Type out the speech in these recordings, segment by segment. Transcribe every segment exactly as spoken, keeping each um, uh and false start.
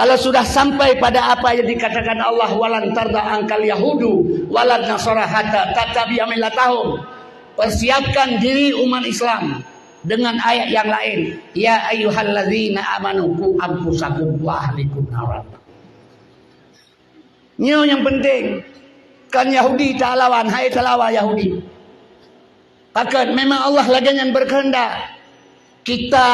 Kalau sudah sampai pada apa yang dikatakan Allah, "Walan tarda angkal yahudu walan nasara hatta tattabi'a millatahum." Persiapkan diri umat Islam dengan ayat yang lain, "Ya ayyuhallazina amanu qu anfusakum wa ahlikum nara." Nyoe nyang penting. Kan Yahudi talawan, hai talawan Yahudi. Pakon memang Allah lagée nyan berkehendak. Kita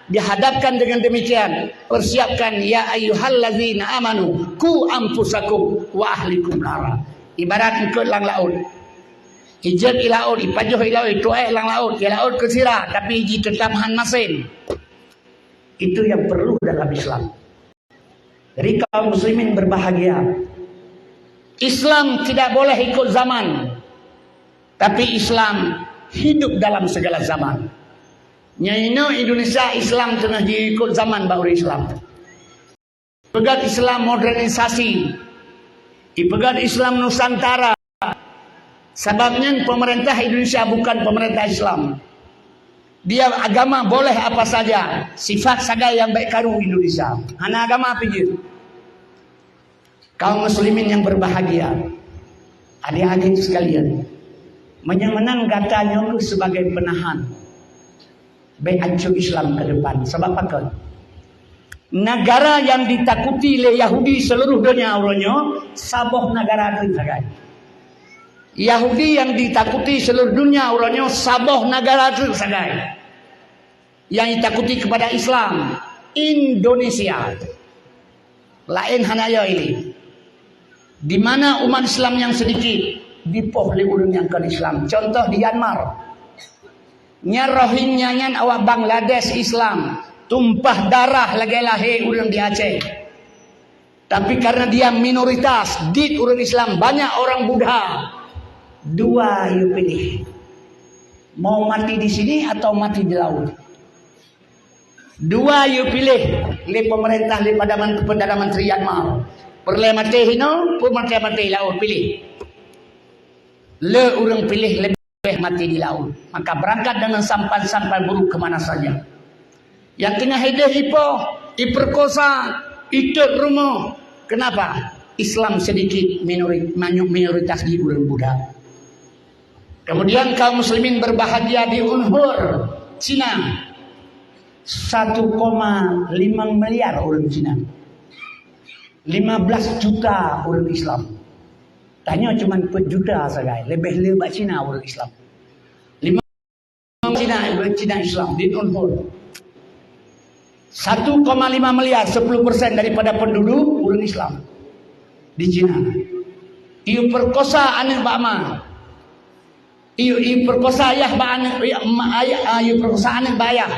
dihadapkan dengan demikian, persiapkan, "Ya ayyuhallazina amanu qu anfusakum wa ahlikum nara." Ibarat eungkot lam laôt. Ijeuet i laôt, ipajoh i laôt, ituek lam laôt, i laôt keu sira, tapi ji teutap han masen. Itu yang perlu dalam Islam. Jadi kaum muslimin berbahagia. Islam tidak boleh ikut zaman, tapi Islam hidup dalam segala zaman. Nyoe inoe Indonesia Islam teungoh jiikot zaman bak ureuëng Islam. Peugah Islam modernisasi, ipeugah Islam Nusantara. Sabab nyan pemerintah Indonesia bukan pemerintah Islam. Dia agama boleh apa saja, sifat sagai nyang bék karu Indonesia. Hana agama pih jeuet. Kaum muslimin yang berbahagia, adik-adik sekalian, meunyoe meunan gata nyoe sebagai penahan, bék anco Islam ke depan. Sabab pakon? Negara yang ditakuti lé Yahudi seluruh dunia uroe nyoe saboh negara teuk sagai. Yahudi yang ditakuti seluruh dunia uroe nyoe saboh negara teuk sagai. Yang ditakuti kepada Islam, Indonesia. Laén hana yo ilé. Di mana umat Islam yang sedikit dipoh lé ureuëng nyang kon Islam. Contoh di Myanmar. Nyan Rohingya nyan awak Bangladesh Islam, tumpah darah lagée lahé ureuëng di Aceh. Tapi karena dia minoritas, dit ureuëng Islam, banyak orang Buddha. Dua yue piléh. Mau mati di sini atau mati di laut. Dua yue piléh lé pemerintah, lé Perdana Menteri Myanmar. Peureulée maté hinoe, peu maté-maté laôt piléh. Le ureuëng piléh leubeh maté di laôt. Maka berangkat dengan sampan-sampan buruk ke mana saja. Nyang teungoh ideh ipoh, iperkosa, itot rumoh. Kenapa? Islam sedikit minori-, manyok minoritas di ureuëng Buddha. Kemudian kaum muslimin berbahagia di Uyghur, Cina. Satu koma lima miliar ureuëng Cina. Lima belas juta ureuëng Islam. Tanyoe cuma empat juta sagai, leubeh le bak Cina ureuëng Islam. Lima Cina, Cina Islam di Uyghur. Satu koma lima miliar, sepuluh persen daripada penduduk ureuëng Islam di Cina. Iperkosa aneuk bak ma. Ieu, ieu perkosa ayah bak aneuk, ya, ma, ayah, ah, ieu perkosa aneuk bak ayah.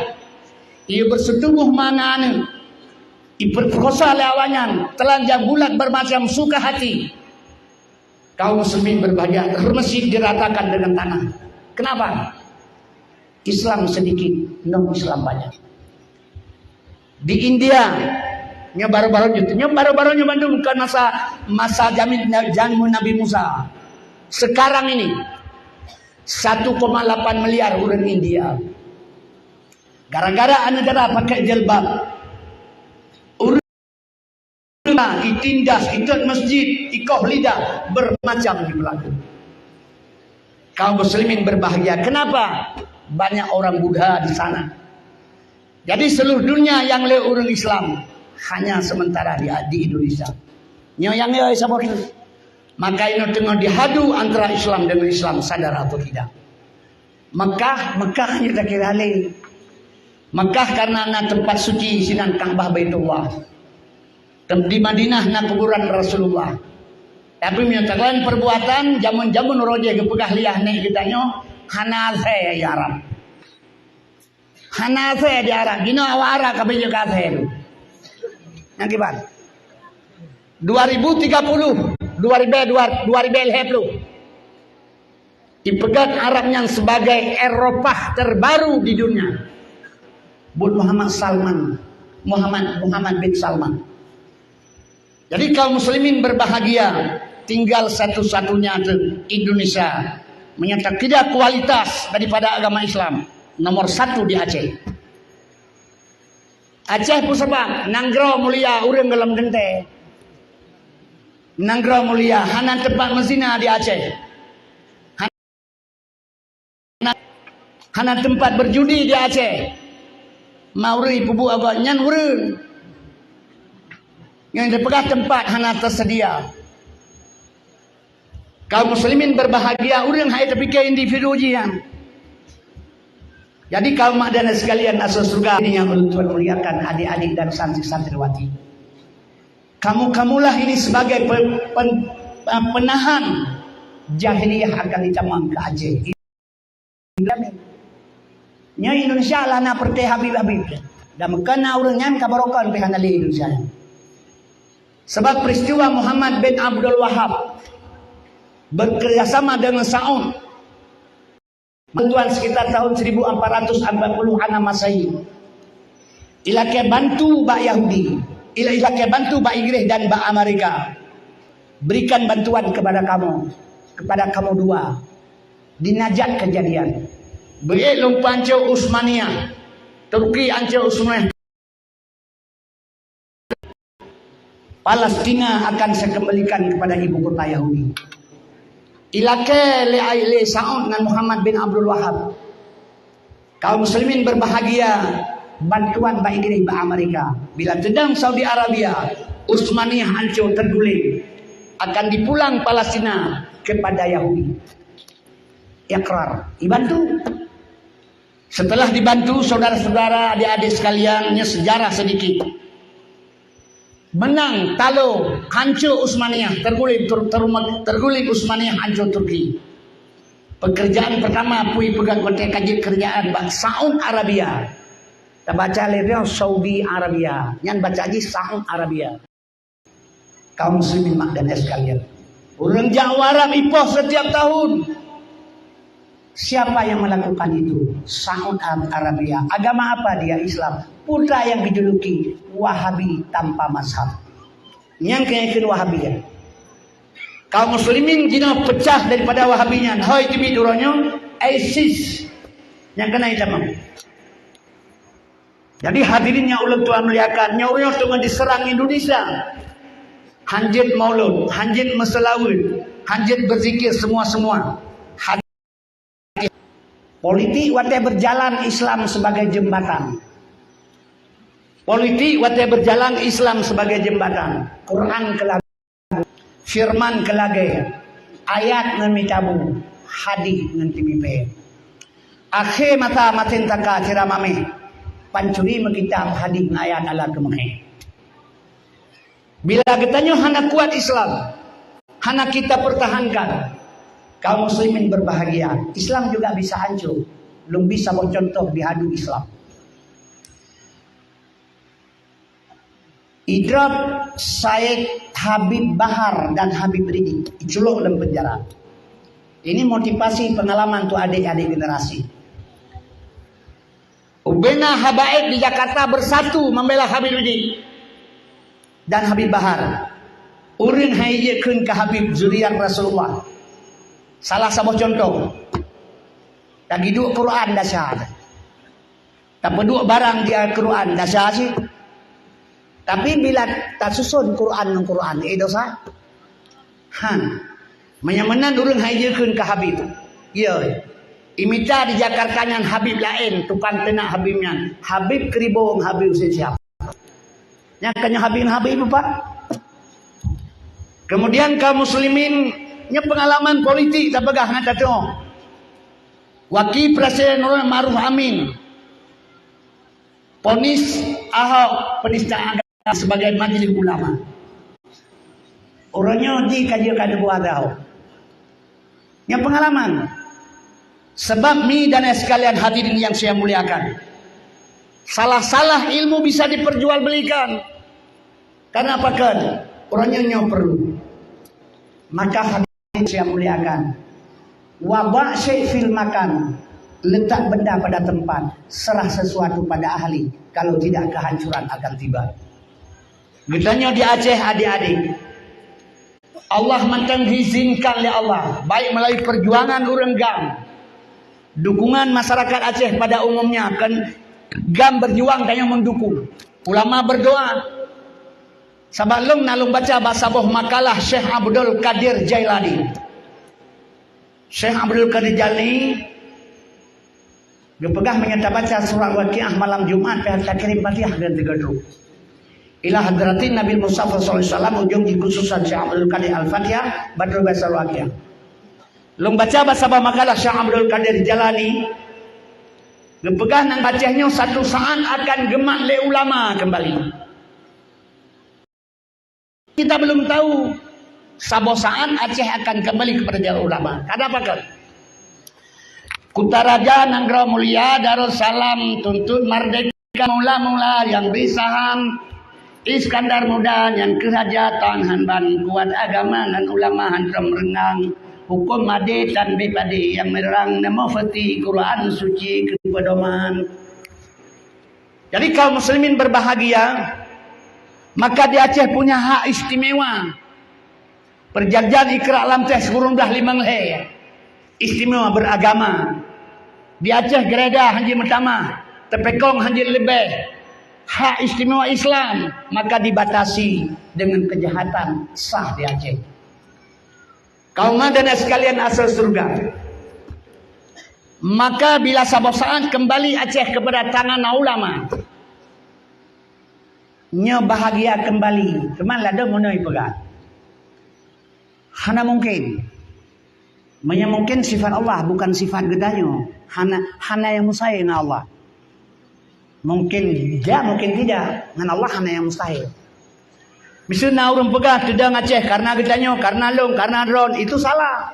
Ieu bersetubuh ma ngon aneuk. Iperkosa lé awaknyan, telanjang bulat bermacam suka hati. Kaum muslimin berbahagia, masjid diratakan dengan tanah. Kenapa? Islam sedikit, non-Islam banyak. Di India, nyoe baru-baru nyoe, nyoe baru-baru nyoe bandum bukan masa, masa jamin, jamin Nabi Musa. Sekarang ini, satu koma delapan miliar ureuëng India. Gara-gara aneuk dara pakai jilbab. Ureuëng itindas, itot masjid, ikoh lidah, bermacam diberlaku. Kaum muslimin berbahagia. Kenapa? Banyak orang Buddha di sana. Jadi seluruh dunia nyang le ureuëng Islam hanya sementara di, di Indonesia. Nyoe nyang yo saboh tu. Maka inoe teungoh dihadu antara Islam dengan Islam, sadar atau tidak. Mekah, Mekah nyoe takira le. Mekah karena na tempat suci sinan Ka'bah Baitullah. Tem-, di Madinah na kuburan Rasulullah. Tapi meunyoe takon perbuatan, jameun-jameun roh jih geupeugah liah nek geutanyoe hana asai di Arab. Hana asai di Arab. Ginoe awak Arab ka beujeuet asai tu. Nyang kiban. Dua ribu tiga puluh, dua ribu, dua ribu lhèe ploh. Ipeugah Arab nyan sebagai Eropah terbaru di dunia. Buet Muhammad Salman, Muhammad, Muhammad bin Salman. Jadi kaum muslimin berbahagia, tinggal satu-satunya tu Indonesia. Menyatakan tidak kualitas daripada agama Islam nomor satu di Aceh. Aceh peue sabab? Nanggroe mulia, ureuëng gohlom teuntée. Nanggroe mulia, hana teumpat meuzina di Aceh. Hana, hana teumpat beurjudi di Aceh. Ma ureuëng peubuet agam nyan ureuëng. Nyang teupeugah teumpat hana teuseudia. Kaum muslimin berbahagia, ureuëng hai teupike individu jih nyan. Jadi kaum mak dan sekalian asoe syeuruga nyang ulôn tuan muliakan, adik-adik dan santri-santriwati. Kamu-kamulah ini sebagai pe-, pen-, penahan jahiliyah akan ditamong ke Aceh. Nyoe Indonesia lah na peureuté Habib-Habib. Dan meukeuna ureuëng nyan ka barokon pih hana lé Indonesia nyan. Sebab peristiwa Muhammad bin Abdul Wahab bekerjasama dengan Saud, bantuan sekitar tahun seribu empat ratus empat puluh enam Masehi. Ilakée bantu bak Yahudi, ila-, ilakée bantu bak Inggris dan bak Amerika. Berikan bantuan kepada kamu, kepada kamu dua. Dinajat kejadian. Beuék lôn pancok Utsmaniyah. Turki ancok Utsmaniyah. Palestina akan saya kembalikan kepada ibu kota Yahudi. Ilakée lé, lé Saud ngon Muhammad bin Abdul Wahab. Kaum muslimin berbahagia, bantuan bak Inggris, bak Amerika. Bila teudong Saudi Arabia, Utsmaniyah hancur terguling, akan dipulang Palestina kepada Yahudi. Ikrar, dibantu. Setelah dibantu, saudara-saudara, adik-adik sekalian, nyoe sejarah sedikit. Menang, talo, hancur Utsmaniyah, terguling, ter-, teruma-, terguling Utsmaniyah, hancur Turki. Pekerjaan pertama pui peugah kote kajik kerjaan bak Saud Arabia. Tabaca lé nyoe Saudi Arabia. Nyan baca jih Saud Arabia. Kaum muslimin mak dan ayah sekalian, ureuëng jak u Arab ipoh setiap tahun. Siapa yang melakukan itu? Saud Arabia. Agama apa dia? Islam. Putra yang dijuluki Wahabi tanpa mazhab. Nyang keuneuk Wahabi ya. Kaum muslimin jinoe pecah daripada Wahabi nyan. Hoi teubiet uroe nyoe, ISIS nyang keuneuk tamong. Jadi hadirin yang ulôn tuan muliakan, nyoe ureuëng teungoh diserang Indonesia. Hanjeuet maulud, hanjeuet meuseulaweuet, hanjeuet berzikir semua-semua. Politik watée berjalan Islam sebagai jembatan. Politik watée berjalan Islam sebagai jembatan. Quran keu Firman keu lagée, ayat ngon mita bu, hadih ngon teumipée. Akhé masa masen saka sira mameh, pancuri meukitab hadih ngon ayat Allah keumeuhé. Bila geutanyoe hana kuat Islam, hana kita pertahankan, kaum muslimin berbahagia. Islam juga bisa hancur. Lôn bi saboh contoh di hadu Islam. Idrop Said Habib Bahar dan Habib Rizik iculok lam penjara. Ini motivasi pengalaman untuk adik-adik generasi. Ubena habaib di Jakarta bersatu membela Habib Rizik dan Habib Bahar. Ureuëng hai jeuet kheun ke Habib zuriat Rasulullah. Salah saboh contoh. Tagiduk Quran dasar. Tapeuduek barang di Al-Quran, dasar cit. Tapi bila tasuson Quran ngon Quran, eh, dosa? Han. Meunyoe meunan ureuëng hai jeuet kheun ke Habib. Ya. Imita di Jakarta nyan Habib laén, tukang teunak Habib nyan. Habib Kribo ngon Habib Husin Syihab. Nyan kan nyoe Habib ngon Habib, Pak. Kemudian kaum muslimin, nyoe pengalaman politik tapeugah ngon tatuoh. Wakil Presiden Ma'ruf Amin. Ponis Ahok penistaan agama sebagai majlis ulama. Uroe nyoe di kaji ka dibuat Ahok. Nyoe pengalaman. Sebab mi dan sekalian hadirin yang saya muliakan. Salah-salah ilmu bisa diperjualbelikan. Karena apa kan? Uroe nyoe nyoe perlu. Maka hadirin saya muliakan. Wabak syai fil makan, letak benda pada tempat, serah sesuatu pada ahli, kalau tidak kehancuran akan tiba. Geutanyoe di Aceh adik-adik, Allah mantong diizinkan lé Allah, baik melalui perjuangan ureuëng GAM, dukungan masyarakat Aceh pada umumnya, kan GAM berjuang tanyoe mendukung. Ulama berdoa. Sabab lôn na lôn baca bak saboh makalah Syekh Abdul Qadir Jailani. Syekh Abdul Qadir Jailani geupeugah, meunyoe tabaca surat Waqiah malam Jumat, pih takirim Fatihah dan tiga tu. Ila hadratin Nabi Mustafa sallallahu alaihi wasallam, ujong jikhususan Syekh Abdul Qadir Al-Fatihah, baru baca Waqiah. Lôn baca bak saboh makalah Syekh Abdul Qadir Jailani, geupeugah nang Aceh nyoe satu saat akan geumat lé ulama kembali. Kita belum tahu, saboh saat Aceh akan kembali kepada jalur ulama. Kada pakon. Kutaraja nanggroe mulia Darussalam tuntut merdeka mula-mula nyang bri saham. Iskandar Muda nyan keu raja tan han ban kuat agama ngon ulama han rom reungang. Huköm madé tan bé padé nyang meurang namo feuti Quran suci keu pedoman. Jadi kaum muslimin berbahagia, maka di Aceh punya hak istimewa. Perjanjian Ikra lam teh sikureueng blah limong lhèe, istimewa beragama. Di Aceh gereja hanjeuet meutamah, teupekong hanjeuet leubeh. Hak istimewa Islam maka dibatasi dengan kejahatan sah di Aceh. Kaum dan sekalian asal surga. Maka bila saboh saat kembali Aceh kepada tangan ulama, nyoe bahagia kembali. Teuma ladôm meunoe peugah. Hana mungkin. Meunyoe mungkin sifat Allah bukan sifat geutanyoe. Hana, hana nyang mustahil ngon Allah. Mungkin ya, mungkin tidak. Ngon Allah hana nyang mustahil. Miseue na ureuëng peugah teudong Aceh karena geutanyoe, karena lôn, karena droen, itu salah.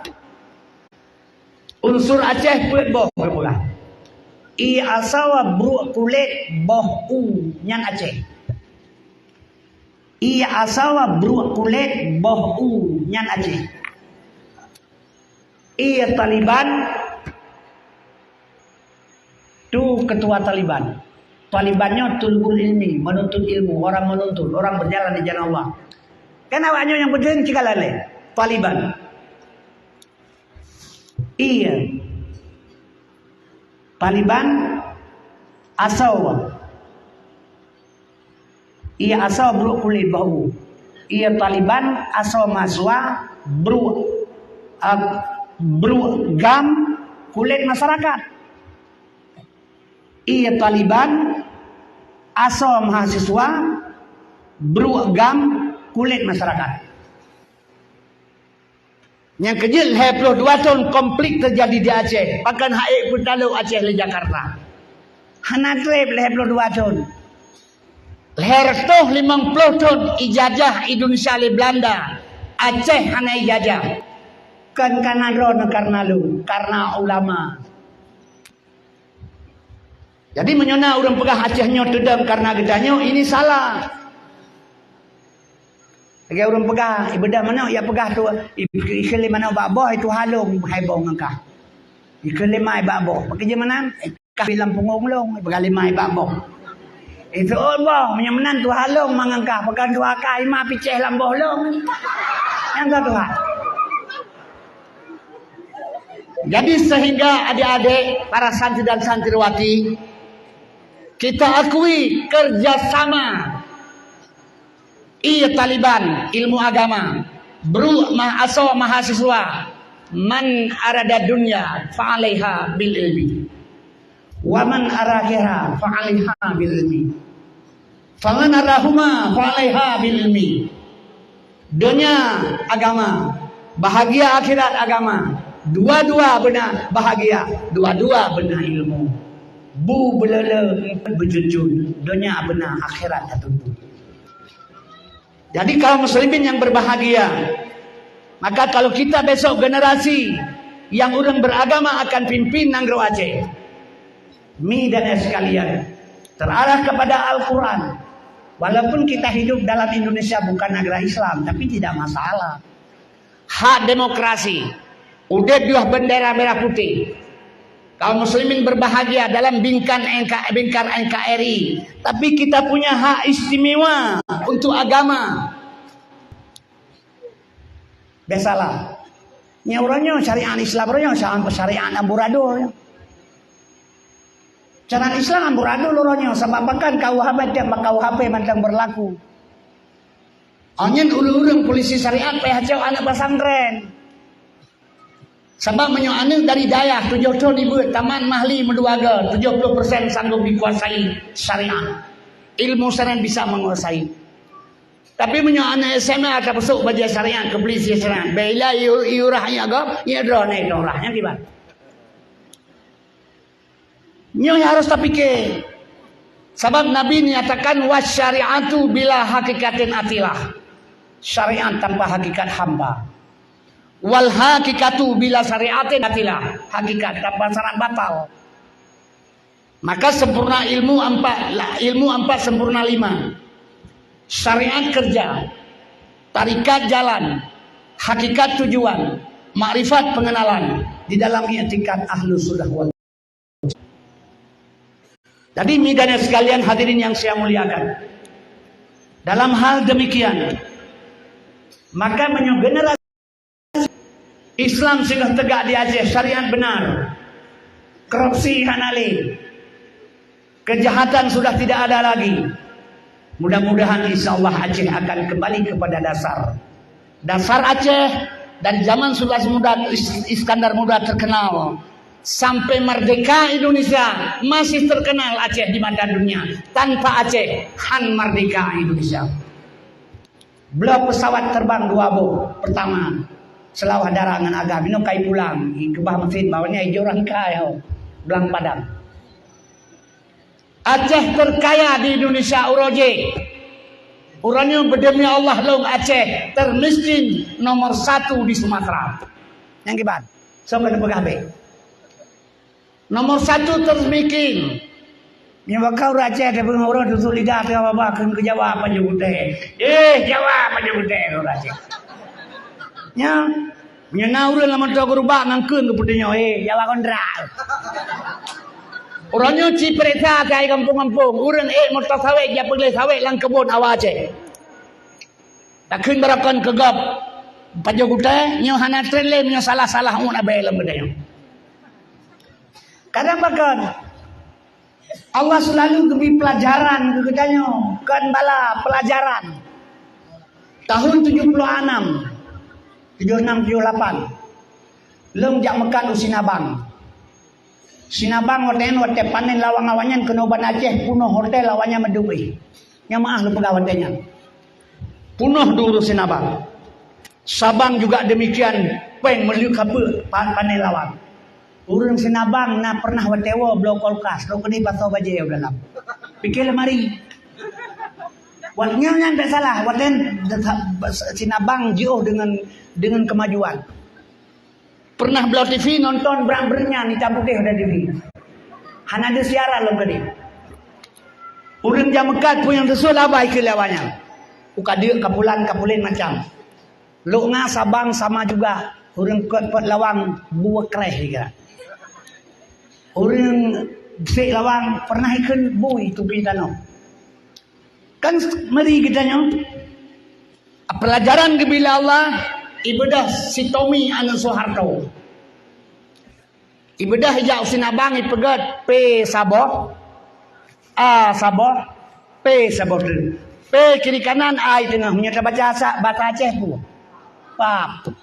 Unsur Aceh peuet boh geupeugah. Ie asoe bruek kulét boh u nyan Aceh. Ie asoe bruek kulét boh u nyan Aceh. Ie Taliban tu ketua Taliban. Taliban nyoe tulbul ilmi, menuntut ilmu, orang menuntut, orang berjalan di jalan Allah. Kan awak nyoe nyang beudeueng cit galak lé Taliban. Ie Taliban asoe, ie asoe bruek kulét boh u. Ie Taliban asoe mahasiswa bruek, ah, bruek GAM kulét masyarakat. Ie Taliban asoe mahasiswa bruek GAM kulét masyarakat. Nyang keujeuet lhèe ploh dua thon konflik teujadi di Aceh, pakon han ék peutalok Aceh lé Jakarta. Hana trép lhèe ploh dua thon. Lhèe reutôh limong ploh thon ijajah Indonesia lé Belanda, Aceh hana ijajah. Kon karena droen, karena lôn, karena ulama. Jadi meunyoe na ureuëng peugah Aceh nyoe teudong karena geutanyoe, ini salah. Lagèe ureuëng peugah, ié beudak manok, ya peugah tu, ikheun lé manok bak boh, itu halong hai boh ngon kah. Ikheun lé mai bak boh, pakon jeuet meunan, kah lam punggong lôn, ié peugah lé mai bak boh. Itu oh boh, meunyoe meunan tu halong mangon kah, pakon tu akah ima picéh lam boh lôn. Nyang ka Tuhan. Jadi sehingga adik-adik, para santri dan santriwati, kita akui kerjasama ie Taliban ilmu agama, bruek ma-, asoe mahasiswa, man arada dunya fa'alaiha bil ilmi. Wa man arada akhirah fa'alaiha bil ilmi. Faman arada huma fa'alaiha bil ilmi. Donya agama, bahagia akhirat agama. Dua-dua beuna bahagia, dua-dua beuna ilmu. Bu beuleuleue beujujur, donya beuna akhirat tatuju. Jadi kaum muslimin yang berbahagia, maka kalau kita besok generasi yang ureuëng beragama akan pimpin nanggroe Aceh. Mi dan ayah sekalian, terarah kepada Al-Quran. Walaupun kita hidup dalam Indonesia bukan negara Islam, tapi tidak masalah. Hak demokrasi, udeb yoh bendera merah putih. Kaum muslimin berbahagia dalam bingkan NK, bingkar NKRI. Tapi kita punya hak istimewa untuk agama. Biasalah. Nyoe uroe nyoe syariat Islam uroe nyoe sama syariat amburadul. Cara Islam amburadul uroe nyoe, sabab bahkan K U H P, tiep K U H P mantong berlaku. Nyan ureuëng-ureuëng polisi syariat payah cok aneuk pesantren. Sabab meunyoe aneuk dari dayah tujoh thon ibeuet tamat mahli meudua ga, tujoh ploh persen sanggob dikuasai syariat. Ilmu syariat bisa menguasai. Tapi meunyoe aneuk S M A ka peusok bajée syariat, keu polisi syariat, bela iurah nyak gob, nyak droe na itu urah, nyan kiban. Nyoe harus tapike. Sabab Nabi nyatakan, "Wasyari'atu bila hakikatin atilah." Syariat tanpa hakikat hamba. "Wal hakikatu bila syari'atin atilah." Hakikat tanpa syarat batal. Maka sempurna ilmu empat, ilmu empat sempurna lima. Syariat kerja, tarikat jalan, hakikat tujuan, makrifat pengenalan di dalam iktikad ahlu sunnah wal Jadi, midannya sekalian hadirin yang saya muliakan, dalam hal demikian, maka meunyoe generasi Islam sudah tegak di Aceh, syariat benar, korupsi hana lé, kejahatan sudah tidak ada lagi. Mudah-mudahan, insya Allah, Aceh akan kembali kepada dasar. Dasar Aceh dari zaman Sultan Muda, Is-, Iskandar Muda terkenal, sampai merdeka Indonesia masih terkenal Aceh di mata dunia. Tanpa Aceh, han merdeka Indonesia. Bloe pesawat terbang dua boh, pertama Seulawah Dara ngon Agam, inoe kai pulang, keubah mesin, bak nyan ijok rangkai, ho, blang padang. Aceh terkaya di Indonesia uroe jih. Uroe nyoe beudemi Allah lôn Aceh termiskin nomor satu di Sumatera. Nyang kiban, soe keuneuk peugah bèk. Nomor satu termiskin. Nyoe baka ureueng Aceh teupeue ureueng tutup lidah teuka babah kheun keu Jawa pajoh gutèe. Eh, Jawa pajoh gutèe keu ureueng Aceh. Nyoe, nyoe na ureueng lam moto geurubak ngon kheun keu peuteunyoe, eh, Jawa kontrak. Uroe nyoe ci peuriksa keu hai gampông-gampông, ureueng ék moto sawét jak peugleh sawét lam keubon awak Aceh. Takheun baroekon keu gob pajoh gutèe, nyoe hana treb lé meunyoe salah-salah ngon abèe lom geutanyoe. Kadang pakon, Allah selalu geubri pelajaran keu geutanyoe, kon bala, pelajaran. Tahun tujoh ploh anam, tujoh enam, tujoh lapan, lôn jak meukat u Sinabang. Sinabang watèe nyan, watèe panen lawang awaknyan keunoe ban Aceh, punoh hotel awaknyan meudub. Nyang meu'ah lôn peugah watèe nyan. Punoh di ureueng Sinabang. Sabang juga demikian, pèng meuleuek kapeuk pa-, panen lawang. Ureueng Sinabang na pernah watèe woe bloe kulkas, lôn keudéh pasoe bajèe u dalam. Pike lemari. Watèe nyan, nyan bèk salah, watèe nyan Sinabang jiôh deungon, deungon kemajuan. Pernah bloe T V nonton brat-brat nyan itam putéh di T V. Hana deuh siaran lom keudéh. Ureueng jak meukat peue nyang teuseulaba ikheun lé awaknyan. Uka deuk kapulan kapulen macam. Lok nga Sabang sama juga. Ureueng kot-kot lawang bue kreh juga. Ureueng sek lawang pernah ikheun bui tupi tanoh. Kan meuri geutanyoe. Pelajaran geubri lé Allah, ibeudôh si Tommy aneuk Soeharto. Ibeudôh ijak u Sinabang ipeugèt P saboh, A saboh, P saboh treuk. P kiri kanan, A i teungoh. Meunyoe tabaca sa-, basa Aceh peue? Pap.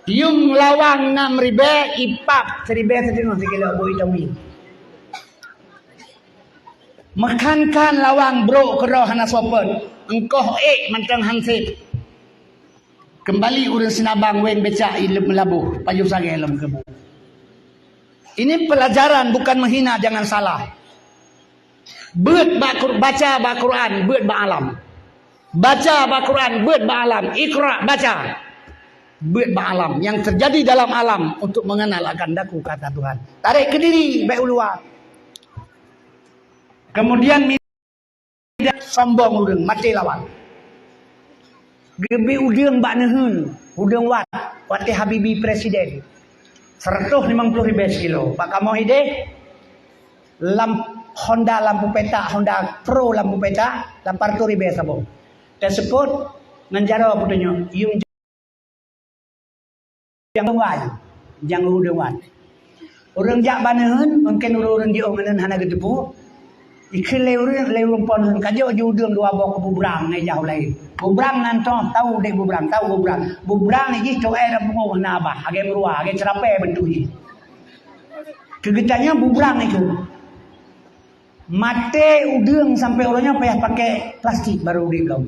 Yuem lawang nam ribèe, ipap siribèe siteungoh sikilo bui Tommy. Meukan-kan lawang brôk keudroe hana soe peuet, eungkoh ék mantong han sép. Keumbali ureueng Sinabang wéng becak i leumeulaboh, pajoh sagai lom keubu. Ini pelajaran bukan menghina, jangan salah. Beuet bak Qur-, baca bak Quran, beuet bak alam. Baca bak Quran, beuet bak alam. Iqra, baca. Beuet bak alam. Yang terjadi dalam alam untuk mengenal akan daku kata Tuhan. Tarek keudiri, bèk u luwa. Kemudian mi-, sombong ureueng, maté lawang. Geubri udeueng bak neuheun, udeueng wat, watèe Habibie presiden. Seratus limong puluh ribèe sikilo. Bak kamoe idéh, lam Honda lampu petak, Honda Pro lampu petak, lapan ratus ribèe saboh. Teuseuôt ngon jaroe peutunyok, yuem jang wan, jang udeueng wan. Ureuëng jak baneuen, mungken ureuëng-ureuëng jiôh ngon hana geuteupeue. Ikheun lé ureuëng, lé ureuëng po neuen, ka jok jiudeueng dua boh keu bubrang ngon jak ulée. Bubrang nan toh, tahu dek bubrang, tahu bubrang. Bubrang jih toh eh dah pungoh na bah, agak meurua, agak ceurapée bentuk jih. Keu geutanyoe bubrang itu. Maté udeueng sampai uroe nyoe payah pakai plastik baru udeueng kau.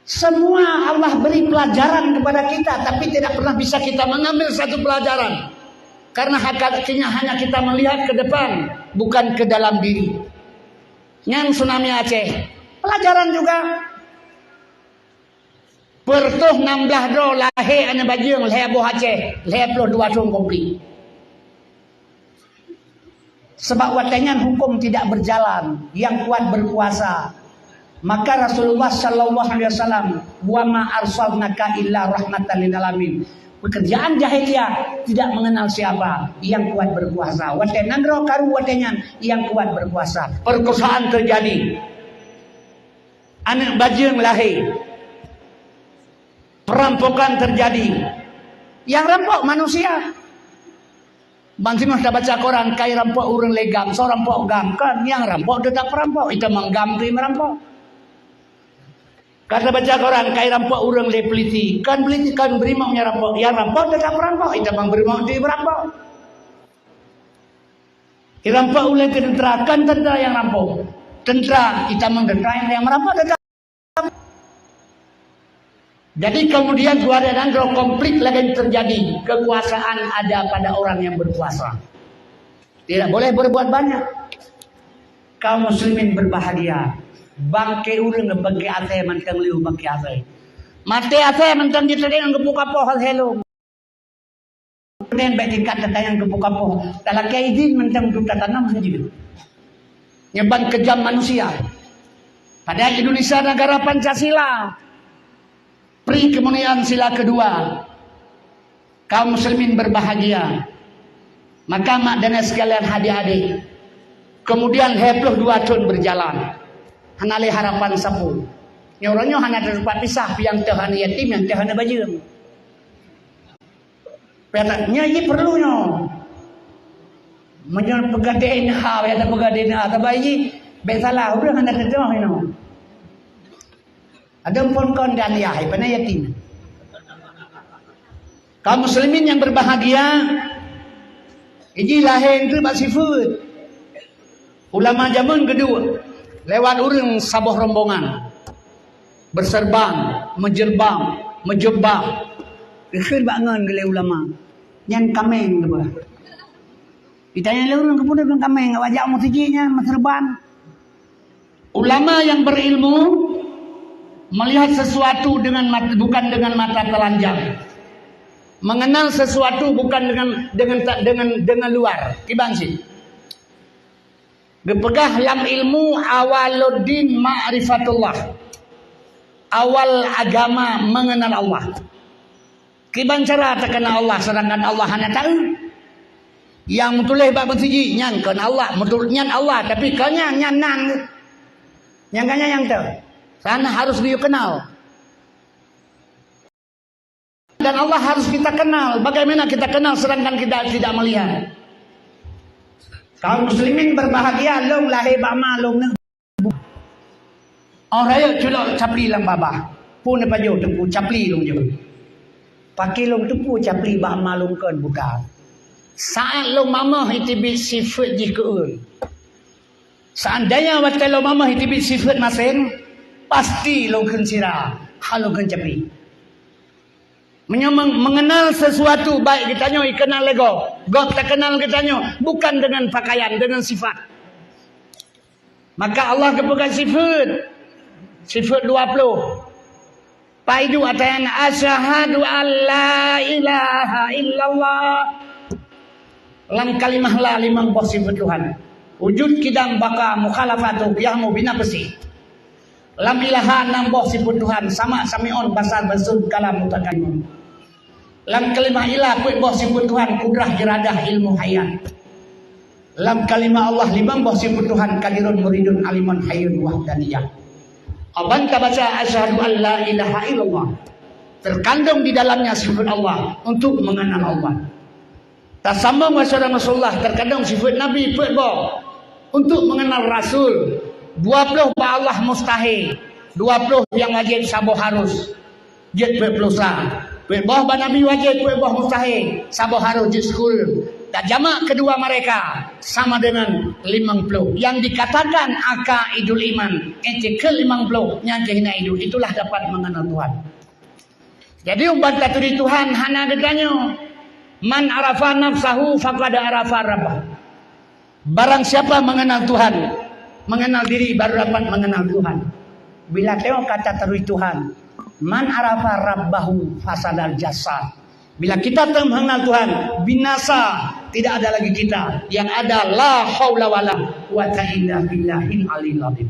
Semua Allah beri pelajaran kepada kita, tapi tidak pernah bisa kita mengambil satu pelajaran. Karena hakikatnya hanya kita melihat ke depan, bukan ke dalam diri. Nyan tsunami Aceh. Pelajaran juga. Peureutôh nam blaih droe lahé aneuk bajeueng lhée boh Aceh, lhée ploh dua thon konflik. Sebab watée nyan hukum tidak berjalan, yang kuat berkuasa. Maka Rasulullah sallallahu alaihi wasallam, "Wa ma arsalnaka illa rahmatan lil alamin." Pekerjaan jahiliyah tidak mengenal siapa, yang kuat berkuasa. Watée nanggroe karu watée nyan, yang kuat berkuasa. Perkosaan terjadi. Aneuk bajeueng lahé. Perampokan terjadi. Yang rampok manusia. Ban singoh tabaca koran, kai rampok ureuëng lé GAM, soe rampok GAM, kan nyang rampok tetap perampok, itamong GAM tu merampok. Ka tabaca koran, kai rampok ureuëng lé polisi, kan polisi, kan brimob nyang rampok, nyang rampok tetap perampok, itamong brimob tu merampok. Irampok ulée teuntara, kan teuntara nyang rampok. Teuntara, itamong teuntara nyang merampok teuntara. Jadi kemudian dua dan dua konflik lagi terjadi. Kekuasaan ada pada orang yang berkuasa. Tidak boleh berbuat banyak. Kaum muslimin berbahagia. Bangke ureuëng bangke asée mantong liu bangke asée. Maté asée mantong jiteurimong geupuk kapoh asée lom. Kemudian baik tingkat tentang yang kapoh-kapoh. Talakée izin mantong untuk tatanam sendiri. Nyeban kejam manusia. Padahal Indonesia negara Pancasila. Pri kemuliaan sila kedua. Kaum muslimin berbahagia. Maka mak dan sekalian adik-adik. Kemudian lhée ploh dua thon berjalan. Hana lé harapan sapeue. Nyoe uroe nyoe hana teupat pisah, nyang teuh aneuk yatim, nyang teuh aneuk bajeueng. Nyang jih perlu nyoe. Meunyoe peugah D N A, ya peugah D N A, tapi jih bék salah, ureuëng hana teudoh inoe. Ada pun kon dan ya, hana yatim. Kaum muslimin yang berbahagia, iji lahé ngon bak sifeuet. Ulama jameun geuduek lewat ureuëng saboh rombongan. Berserban, meujilbab, meujubah. Geukheun bak ngon geulée ulama. Nyan kaméng geuba. Ditanya lé ureuëng keupeue ngon kaméng, awak jak meuseujid nyan meuserban. Ulama yang berilmu melihat sesuatu dengan mat-, bukan dengan mata telanjang. Mengenal sesuatu bukan dengan, dengan ta-, dengan, dengan luar. Kiban sih. Geupeugah lam ilmu awaluddin ma'rifatullah. Awal agama mengenal Allah. Kiban cara takenal Allah sedangkan Allah hana tahu. Yang meutuléh bak meuseujid nyan kon Allah, meutuléh nyan Allah, tapi kon nyan, nyan nan. Nyang ganya nyang teu. Sana harus dikenal. Dan Allah harus kita kenal. Bagaimana kita kenal sedangkan kita tidak melihat? Kaum muslimin berbahagia, lôn lahé bak ma lôn neu. Óh rayeuk culok capli lam babah. Pun pajoh teungku capli lôn jeuet. Pakri lôn teupeu capli bak ma lôn kon buta. Saát lôn mamah iteubiet sifeuet jih keu ôn. Seandainya watée lôn mamah iteubiet sifeuet masen, pasti lôn kheun sira, hana lôn kheun capli. Meunyoe meng-, mengenal sesuatu, baik geutanyoe ikenal lé gob, gob takenal geutanyoe, bukan dengan pakaian, dengan sifat. Maka Allah geupeugah sifeuet, sifeuet dua ploh. Paidu atayan, "Asyhadu an la ilaha illallah." Lam kalimah la limong boh sifeuet Tuhan. Wujud, kidam, baqa, mukhalafatu, qiyam, binafsi. Lam ilaha enam boh sifeuet Tuhan, sama, sami'un, basar, basirun, kalam, mutakallimun. Lam kalimah ilah peuet boh sifeuet Tuhan, kudrah, iradah, ilmu, hayat. Lam kalimah Allah limong boh sifeuet Tuhan, qadirun, muridun, alimun, hayyun, wahdaniyah. Aban tabaca asyhadu an la ilaha illallah. Terkandung di dalamnya sifat Allah untuk mengenal Allah. Tasambong bak syedara Rasulullah, terkadang sifat Nabi peuet boh. Untuk mengenal Rasul, dua ploh bak Allah mustahil, dua ploh nyang wajéb saboh harus. Jeuet peuet ploh sa. Peuet boh bak Nabi wajéb, peuet boh mustahil, saboh harus jeuet sikureueng. Dan jamak kedua mereka sama dengan limong ploh. Yang dikatakan akaidul iman, itikad limong ploh, nyang keuhina idup, itulah dapat mengenal Tuhan. Jadi, ubat taturi Tuhan hana geutanyoe, "Man arafa nafsahu faqad arafa rabbah." Barang siapa mengenal Tuhan, mengenal diri, baru dapat mengenal Tuhan. Bila tengok kata taturi Tuhan, "Man arafa rabbahu fasadal jasad." Bila kita telah mengenal Tuhan, binasa, tidak ada lagi kita. Yang ada la haula wala quwwata illa billahil aliyil azim.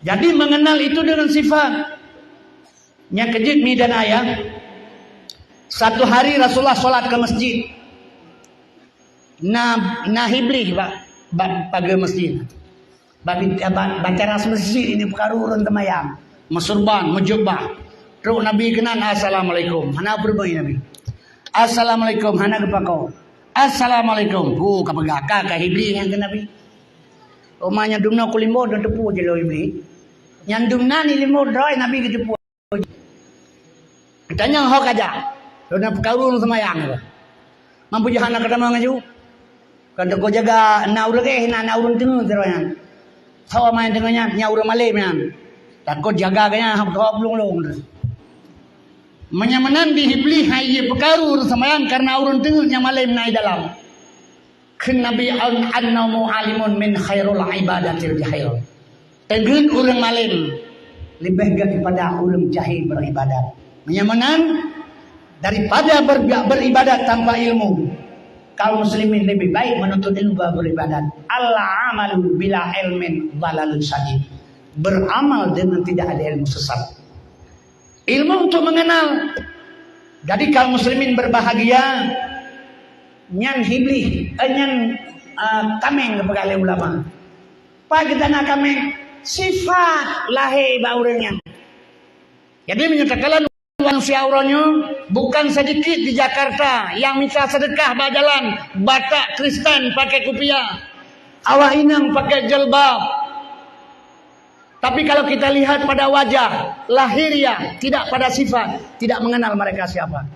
Jadi, mengenal itu dengan sifat. Nyang keujeuet mi dan ayah, satu hari Rasulullah sholat ke masjid. Na, na Iblih bak, bak pageue masjid. Bak, bak, bak teras masjid ini peukaru ureuëng teumayang. Meusurban, meujubah. Trok Nabi keunan, "Assalamualaikum." Hana peureumeun Nabi. "Assalamualaikum." Hana geupakoe. "Assalamualaikum." Oh, ka peugah, ka, ka Iblih nyang keu Nabi. Oma nyang dumna kulimbo dan teupeu je lo Iblih. Nyang dumna ni limbo droe Nabi geuteupeue. Tanyong ho kajak. Lôn peukaru lôn seumayang. Mampu jahan nak keutama ngaju. Kan takot jaga na ureuëng eh, na, na ureuëng teungeut sidroe nyan. Sawa main teungeut nyan, nyan ureuëng malem nyan. Takot jaga geuh nyan, hok, hok lung-lung. Meunyoe meunan di Iblih hai jih peukaru ureuëng seumayang karena ureuëng teungeut nyang malem na di dalam. Kheun Nabi, "An-, an-naumu alimun min khairul ibadatil jahil." Teungeut ureuëng malem leubeh gét daripada ureuëng jahil beribadat. Meunyoe meunan, daripada ber-, beribadat tanpa ilmu, kaum muslimin lebih baik menuntut ilmu daripada beribadat. "Al-amalu bila ilmin dhalalun syadid." Beramal dengan tidak ada ilmu sesat. Ilmu untuk mengenal. Jadi, kaum muslimin berbahagia, nyan Iblih, eh, nyan, eh, tameng geupeugah lé ulama. Pat geutanyoe tameng? Sifat lahé bak ureuëng nyan. Jadi, meunyoe takalon manusia uroe nyoe, bukan sedikit di Jakarta yang minta sedekah bak jalan, Batak Kristen pakai kupiah, awak inong pakai jilbab. Tapi kalau kita lihat pada wajah lahiriah, tidak pada sifat, tidak mengenal mereka siapa.